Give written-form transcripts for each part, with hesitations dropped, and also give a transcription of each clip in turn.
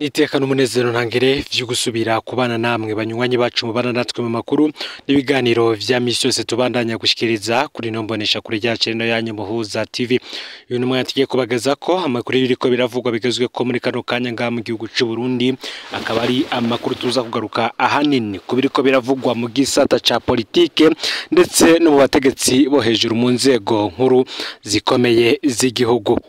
Niteka n'umunezero ntangere vyo gusubira kubana namwe banywanyi bacu mubana natwe mu makuru n'ibiganiro vya misi yose tubandanya gushikiriza kuri nombonesha kuri ryacu rino yanyu Muhuza TV. Uyu numwe tugiye kubageza ko amakuru biriko biravugwa bigezwe ko muri kano kanya ngaha mu gihugu c'u Burundi, akaba ari amakuru tuza kugaruka ahanini ku biriko biravugwa mu gisata ca politike ndetse no mu bategetsi bo hejuru mu nzego nkuru zikomeye z'igihugu.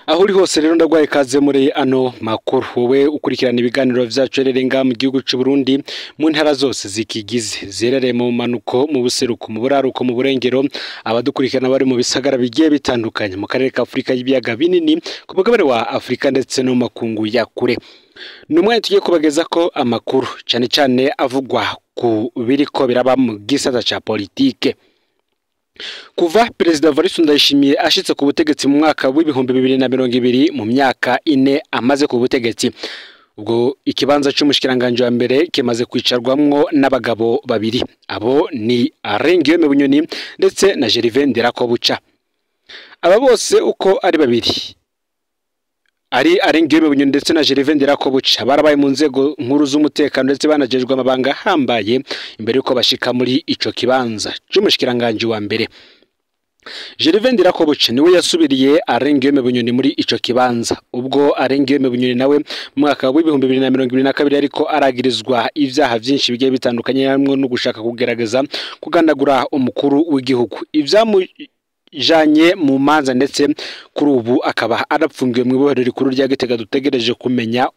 Aho uri hose rero ndagwaye kaze muri ano makuru, wowe ukurikirana ibiganiro vyacu rero ngaha mu gihugu c'u Burundi mu ntara zose zikigize zerereye mu manuko, mu buseruko, mu buraruko, mu burengero, abadukurikirana bari mu bisagara bigiye bitandukanye mu karere ka Afrika y'ibiyaga binini, ku mugabane wa Afrika ndetse no mu makungu ya kure. Ni umwanya tugiye kubageza ko amakuru cane cane avugwa ku biriko biraba mu gisata ca politike. Kuva Perezida Evariste Ndayishimiye ashitse ku butegetsi mu mwaka w'2020, mu myaka ine amaze ku butegetsi, ubwo ikibanza c'umushikiranganje wa mbere kimaze kwicarwamwo n'abagabo babiri, abo ni Alain Guillaume Bunyoni ndetse na Gervais Ndirakobuca. Aba bose uko ari babiri, ari Alain Guillaume Bunyoni ndetse na Gervais Ndirakobuca, barabaye mu nzego nkuru z'umutekano ndetse banajejwe amabanga ahambaye imbere yuko bashika muri ico kibanza c'umushikiranganje wa mbere. Gervais Ndirakobuca niwe yasubiriye Alain Guillaume Bunyoni muri ico kibanza, ubwo Alain Guillaume Bunyoni nawe mu mwaka w'2022 ariko aragirizwa ivyaha vyinshi bigiye bitandukanye, harimwo no gushaka kugerageza kugandagura umukuru w'igihugu, ivyamujanye mu manza, ndetse kuri ubu akaba arapfungiwe mu ibohero rikuru rya Gitega. Dutegereje kumenya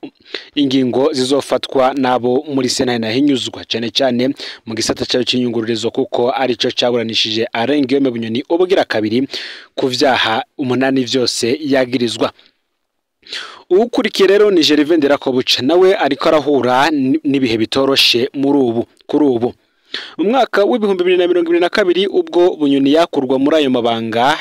ingingo zizofatwa nabo muri sentare nahinyuzwa cane cane mu gisata cayo c'inyungururizo, kuko arico caburanishije Alain Guillaume Bunyoni ubugira kabiri ku vyaha 8 vyose yagirizwa. Uwukurikiye rero ni Gervais Ndirakobuca, nawe ariko arahura n'ibihe bitoroshe muri ubu kuri ubu. Mu mwaka w'2022 ubwo Bunyoni yakurwa muri ayo mabanga,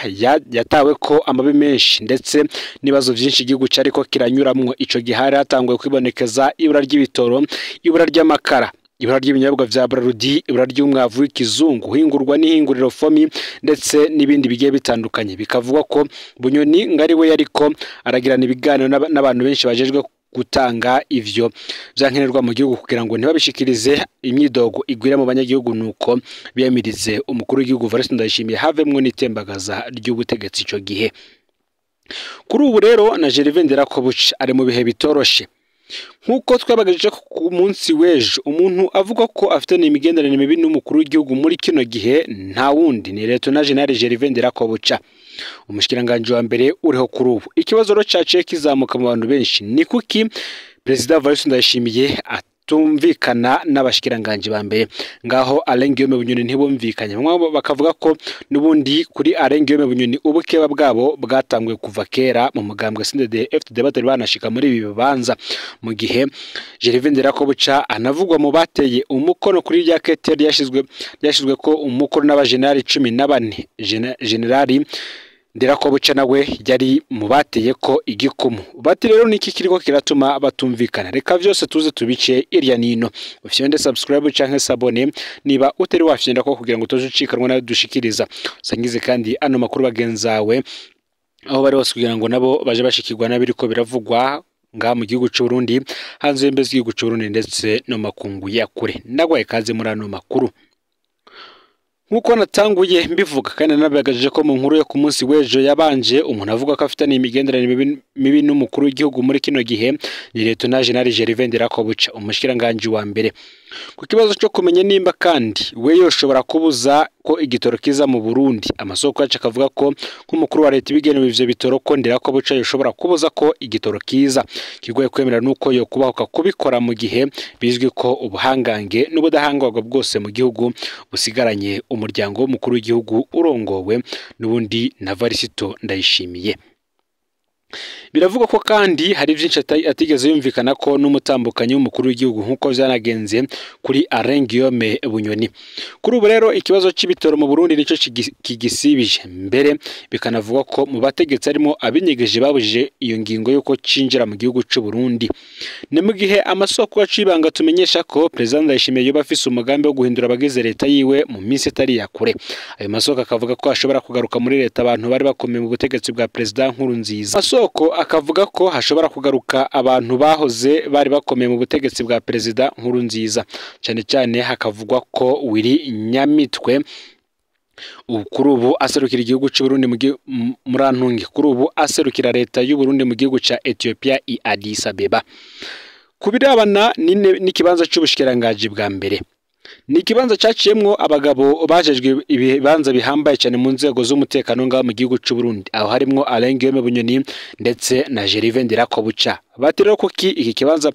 yatawe ko amabi menshi ndetse n'ibibazo vyinshi igihugu cariko kiranyuramwo. Ico gihe hari hatanguye kwibonekeza ibura ry'ibitoro, ibura ry'amakara, ibura ry'ibinyobwa vya Brarudi, ibura ry'umwavu w'ikizungu uhingurwa n'ihinguriro FOMI ndetse n'ibindi bigiye bitandukanye. Bikavugwa ko Bunyoni ngari we yariko aragirana ibiganiro n'abantu benshi bajejwe gutanga ivyo vyankenerwa mu gihugu kugira ngo ntibabishikirize imyidogo igwira mu banyagihugu, nuko biyamirize umukuru w'igihugu Evariste Ndayishimiye havemwo n'itembagaza ry'ubutegetsi ico gihe. Kuri ubu rero na Gervais Ndirakobuca ari mu bihe bitoroshe. Nk'uko twabagejeje ku munsi w'ejo, umuntu avuga ko afite imigenderanire mibi n'umukuru w'igihugu muri kino gihe nta wundi ni Leta General Gervais Ndirakobuca, umushikiranganje wa mbere uriho kuri ubu. Ikibazo rero caciye kizamuka mu bantu benshi ni kuki Perezida Evariste Ndayishimiye atumvikana n'abashikiranganje ba mbere? Ngaho Alain Guillaume Bunyoni ntibumvikanye, bamwe bakavuga ko n'ubundi kuri Alain Guillaume Bunyoni ubukeba bwabo bwatanguye kuva kera mu mugambwe CNDD-FDD batari banashika muri ibi bibanza, mu gihe Gervais Ndirakobuca anavugwa mu bateye umukono kuri rya kete ryashyizwe ko umukono n'abajenerali 14. Generali Ndirakobuca nawe yari mu bateye ko igikumu. Bati rero niki kiriko kiratuma batumvikana? Reka vyose tuze tubice irya nino. Ufyonde subscribe canke s'abonner niba utari wafyonda ko kugira ngo utoje ucikanwa nayo dushikiriza. Usangize kandi ano makuru bagenzawe aho bari hose kugira ngo nabo baje bashikirwa nabiriko biravugwa ngaha mu gihugu c'u Burundi, hanze y'imbibe z'igihugu c'u Burundi ndetse no makungu ya kure. Ndagwaye kaze muri ano makuru. Nkuko natanguye mbivuga kandi nabagaje ko mu nkuru yo ku munsi w'ejo yabanje, umuntu avuga ko afitanye imigenderanire mibi n'umukuru w'igihugu muri kino gihe ni Leta General Gervais Ndirakobuca, umushikiranganje wa mbere. Ku kibazo cyo kumenya nimba kandi we yoshobora kubuza ko igitoro kiza mu Burundi, amasoko yacu akavuga ko nk'umukuru wa leta ibigenewe ivyo bitoro ko Ndirakobuca yoshobora kubuza ko igitoro kiza. Kigoye kwemera nuko yo kubahuka kubikora mu gihe bizwi ko ubuhangange n'ubudahangarwa bwose mu gihugu busigaranye umuryango w'umukuru w'igihugu urongowe n'ubundi na Evariste Ndayishimiye. Biravugwa ko kandi hari vyinshi atigeze yumvikana ko n'umutambukanyi w'umukuru w'igihugu nk'uko vyanagenze kuri Alain Guillaume Bunyoni. Kuri ubu rero ikibazo c'ibitoro mu Burundi nico kigisibije, mbere bikanavugwa ko mu bategetsi harimo abinyegeje babujije iyo ngingo yuko cinjira mu gihugu c'u Burundi. Ni mu gihe amasoko y'ibanga tumenyesha ko President Ndayishimiye yoba afise umugambi wo guhindura abagize leta yiwe mu minsi itari ya kure. Ayo masoko akavuga ko ashobora kugaruka muri leta abantu bari bakomeye mu butegetsi bwa President Nkurunziza. Amasoko akavuga ko hashobora kugaruka abantu bahoze bari bakomeye mu butegetsi bwa Perezida Nkurunziza, cyane cyane hakavugwa ko Willy Nyamitwe kuri ubu aserukira igihugu cy'u Burundi murantunge kuri ubu aserukira leta y'u Burundi mu gihugu ca Ethiopia i Addis Abeba. Kubirabana n'ikibanza c'ubushikirangaji bwa mbere, ni ikibanza caciyemwo abagabo bajejwe ibibanza bihambaye cyane mu nzego z'umutekano ngaho mu gihugu c'u Burundi, aho harimwo Alain Guillaume Bunyoni ndetse na Gervais Ndirakobuca. Bati rero kuki iki kibanza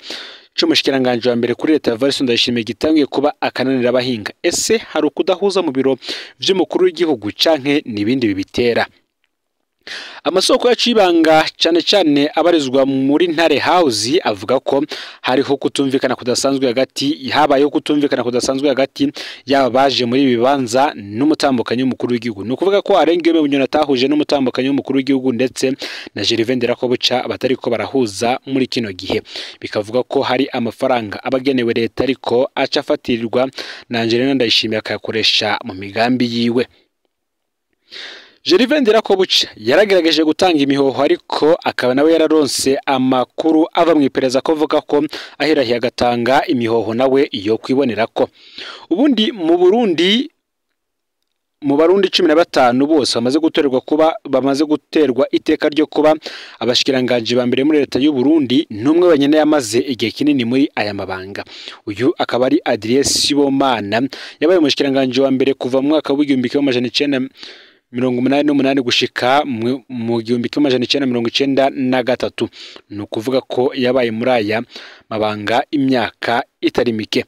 c'umushikiranganji wa mbere kuri leta ya Evariste Ndayishimiye gitangiye kuba akananira abahinga? Ese hari ukudahuza mu biro vy'umukuru w'igihugu canke n'ibindi bibitera? Amasoko yacu y'ibanga cyane cyane abarizwa muri Ntare House avuga ko hariho kutumvikana kudasanzwe hagati, habayeho kutumvikana kudasanzwe hagati yaba baje muri ibi bibanza n'umutambukanyi w'umukuru w'igihugu. Ni ukuvuga ko Alain Guillaume Bunyoni atahuje n'umutambukanyi w'umukuru w'igihugu ndetse na Gervais Ndirakobuca batariko barahuza muri kino gihe. Bikavuga ko hari amafaranga abagenewe leta ariko aca afatirirwa na Angelina Ndayishimiye akayakoresha mu migambi yiwe. Gervais Ndirakobuca yaragerageje gutanga imihoho, ariko akaba nawe yararonse amakuru ava mu iperereza ko avuga ko ahirahiye agatanga imihoho nawe iyo kwibonera ko ubundi mu Burundi mu Barundi 15 bose bamaze gutorerwa kuba bamaze guterwa iteka ryo kuba abashikiranganji ba mbere muri leta y'u Burundi, numwe wenyene yamaze igihe kinini muri aya mabanga. Uyu akaba ari Adrien Sibomana, yabaye umushikiranganji wa mbere kuva mu mwaka w'1988 gushika mu 1993. Ni ukuvuga ko yabaye muri aya mabanga imyaka itari mike.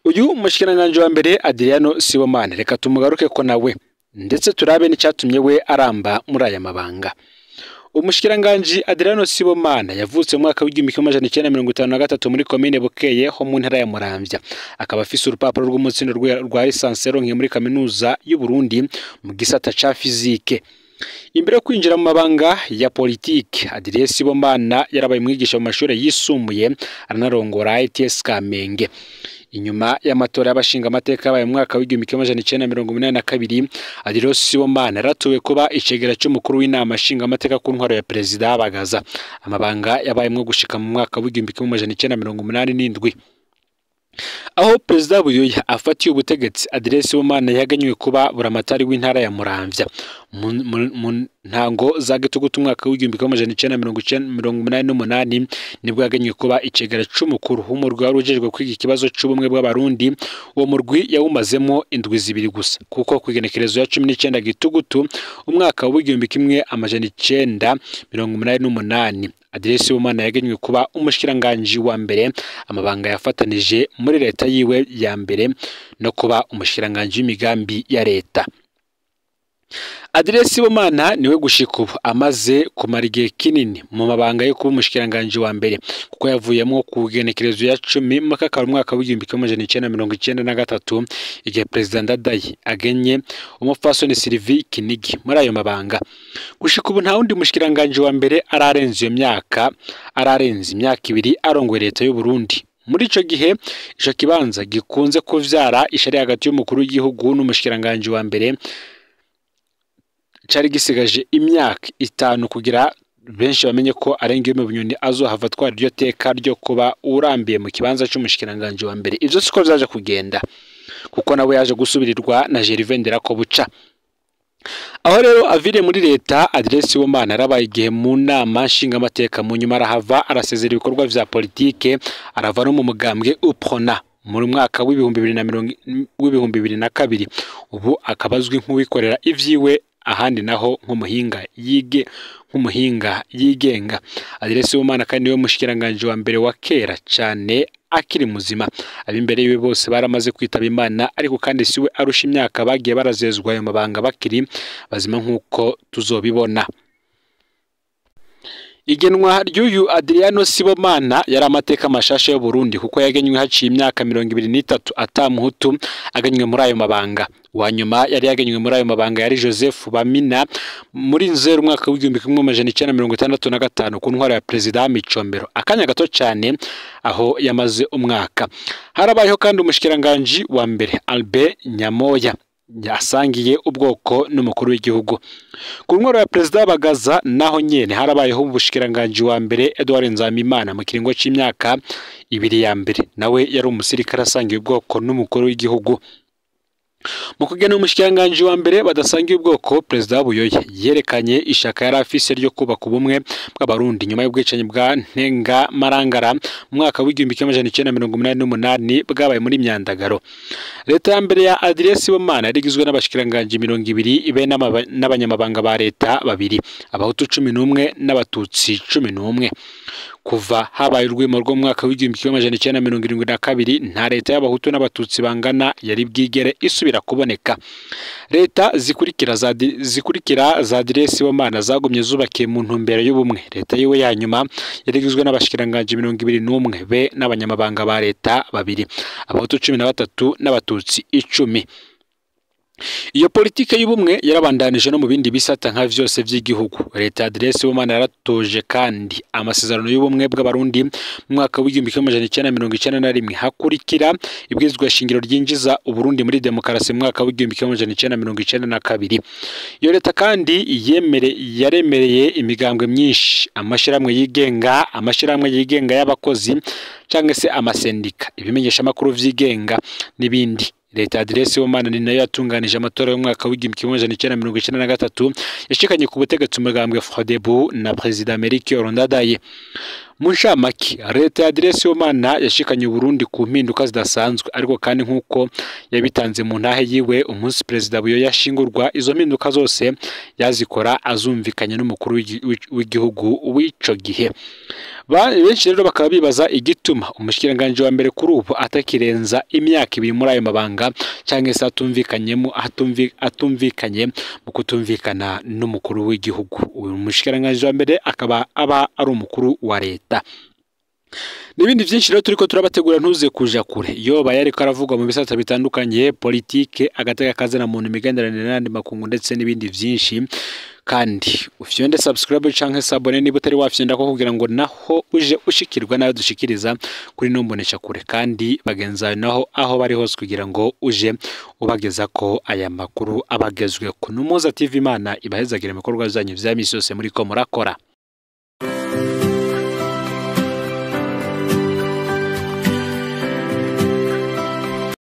Uyu mushikiranganji wa mbere Adriano Sibomana, reka tumugaruke ko nawe ndetse turabe n'icyatumye we aramba muri aya mabanga. Umushikiranganji Adriano Sibomana yavutse mu mwaka w'1953 muri komine Bukeye ho mu ntara ya Muramvya, akaba afise urupapuro rw'umutsindo rwa lisansi yaronkeye muri kaminuza y'u Burundi mu gisata ca fizike. Imbere yo kwinjira mu mabanga ya politike, Adrien Sibomana yarabaye umwigisha mu mashuri yisumbuye, aranarongora ITS Kamenge. Inyuma y'amatora y'abashinga amateka yabaye mu mwaka w'1982, Adrien Sibomana yaratowe kuba icegera c'umukuru w'inama nshinga amateka ku ntwaro ya Perezida Bagaza. Amabanga yabayemwo gushika mu mwaka w'1987. Aho Perezida Buyoya afatiye ubutegetsi, Adrien Sibomana yaganywe kuba buramatari w'intara ya Muramvya mu ntango za gitugutu umwaka w'1988, nibwo yaganywe kuba icegera c'umukuru w'umurwi wari ujejwe kwiga ikibazo c'ubumwe bw'Abarundi. Uwo murwi yawumazemo indwi zibiri gusa, kuko ku igenekerezo ya 19 gitugutu umwaka w'1988 Adrien Sibomana yaganywe kuba umushikiranganji wa mbere, amabanga yafatanije muri leta yiwe ya mbere no kuba umushikiranganji w'imigambi ya leta. Adrien Sibomana niwe gushika ubu amaze kumara igihe kinini mu mabanga yo kuba umushikiranganji wa mbere, kuko yavuyemo ku igenekerezo ya 10 Mukakaro umwaka w'1993 igihe Perezida Ndadaye agenye umupfasoni Sylvie Kinigi muri ayo mabanga. Gushika ubu nta wundi mushikiranganji wa mbere ararenza iyo myaka, ararenza imyaka ibiri arongoye leta y'u Burundi. Muri ico gihe ico kibanza gikunze kuvyara ishari hagati y'umukuru w'igihugu n'umushikiranganji wa mbere cari gisigaje imyaka 5 kugira benshi bamenye ko Alain Guillaume Bunyoni azohava atwara iryo teka ryo kuba urambiye mu kibanza c'umushikiranganji wa mbere. Ivyo siko vyaje kugenda, kuko nawe yaje gusubirirwa na Gervais Ndirakobuca. Aho rero avire muri leta, Adrien Sibomana yarabaye igihe mu nama nshingamateka, mu nyuma arahava arasezera ibikorwa vya politike, arava no mu mugambwe UPRONA muri mwaka w'2002. Ubu akaba azwi nk'uwikorera ivyiwe ahandi naho nk'umuhinga yigenga. Adrien Sibomana kandi niwe mushikiranganji wa mbere wa kera cyane akiri muzima. Abimbere yiwe bose baramaze kwitaba Imana, ariko kandi siwe arusha imyaka bagiye barazezwa ayo mabanga bakiri bazima nk'uko tuzobibona. Igenwa ry'uyu Adriano Sibomana yari amateka mashasha y'u Burundi, kuko yagenywe haciye imyaka 23 atamuhutu agenywe muri ayo mabanga. Wa nyuma yari yagenywe muri ayo mabanga yari Joseph Bamina muri nzero umwaka w'1965 ku ntwaro ya Perezida Micombero, akanya gato cyane aho yamaze umwaka. Harabayeho kandi umushikiranganji wa mbere Albert Nyamoya yasangiye ubwoko n'umukuru w'igihugu. Ku ntwaro ya Perezida Bagaza naho nyene harabayeho umushikiranganji wa mbere Edouard Nzamimana mu kiringo c'imyaka 2 ya mbere, nawe yari umusirikare asangiye ubwoko n'umukuru w'igihugu. Mu kugena umushikiranganji wa mbere badasangiye ubwoko, Perezida Buyoya yerekanye ishaka yari afise ryo kubaka ubumwe bw'Abarundi nyuma y'ubwicanyi bwa Ntenga Marangara mu mwaka w'1988 bwabaye muri Myandagaro. Leta ya mbere ya Adrien Sibomana yari igizwe n'abashikiranganji 20 be n'abanyamabanga ba leta 2, Abahutu 11 n'Abatutsi 11. Kuva habaye urwimo rwo mu mwaka w'1972 nta leta y'Abahutu n'Abatutsi bangana yari bwigere isubira kuboneka. Leta zikurikira za Adrien Sibomana zagumye zubakiye mu ntumbero y'ubumwe. Leta yiwe ya nyuma yari igizwe n'abashikiranganji 21 be n'abanyamabanga ba leta 2, Abahutu 13 n'Abatutsi 10. Iyo politike y'ubumwe yarabandanije no mu bindi bisata nka vyose vy'igihugu. Leta ya Adrien Sibomana yaratoje kandi amasezerano y'ubumwe bw'Abarundi mu mwaka w'1991, hakurikira ibwirizwa shingiro ryinjiza Uburundi muri demokarasi mu mwaka w'1992. Iyo leta kandi yaremereye imigambwe myinshi, amashirahamwe yigenga y'abakozi canke se amasendika, ibimenyeshamakuru vyigenga n'ibindi. Leta ya Adrien Sibomana ni nayo yatunganije amatora y'umwaka w'1993 yashikanye ku butegetsi umugambwe Frodebu na Perezida Melchior Ndadaye. Mu ncamake, leta ya Adrien Sibomana yashikanye Uburundi ku mpinduka zidasanzwe, ariko kandi nk'uko yabitanze mu ntahe yiwe umunsi Perezida Buyoya yashingurwa, izo mpinduka zose yazikora azumvikanye n'umukuru w'igihugu w'ico gihe. Benshi rero bakaba bibaza igituma umushikiranganji wa mbere kuri ubu atakirenza imyaka 2 muri ayo mabanga, canke se atumvikanye mu kutumvikana n'umukuru w'igihugu. Uyu mushikiranganji wa mbere akaba aba ari umukuru wa leta. N'ibindi vyinshi rero turiko turabategura, ntuze kuja kure. Yoba yariko aravugwa mu bisata bitandukanye, politike, agateka kazana muntu, imigenderanire n'andi makungu ndetse n'ibindi vyinshi. Kandi ufyonde subscribe canke s'abonner niba utari wafyonda ko, kugira ngo naho uje ushikirwa nayo dushikiriza kuri no mbonesha kure, kandi bagenzayo naho aho bari hose kugira ngo uje ubageza ko aya makuru abagezwe ku Numuza TV. Imana ibahezagire ibikorwa byanyu vya misi yose muriko murakora.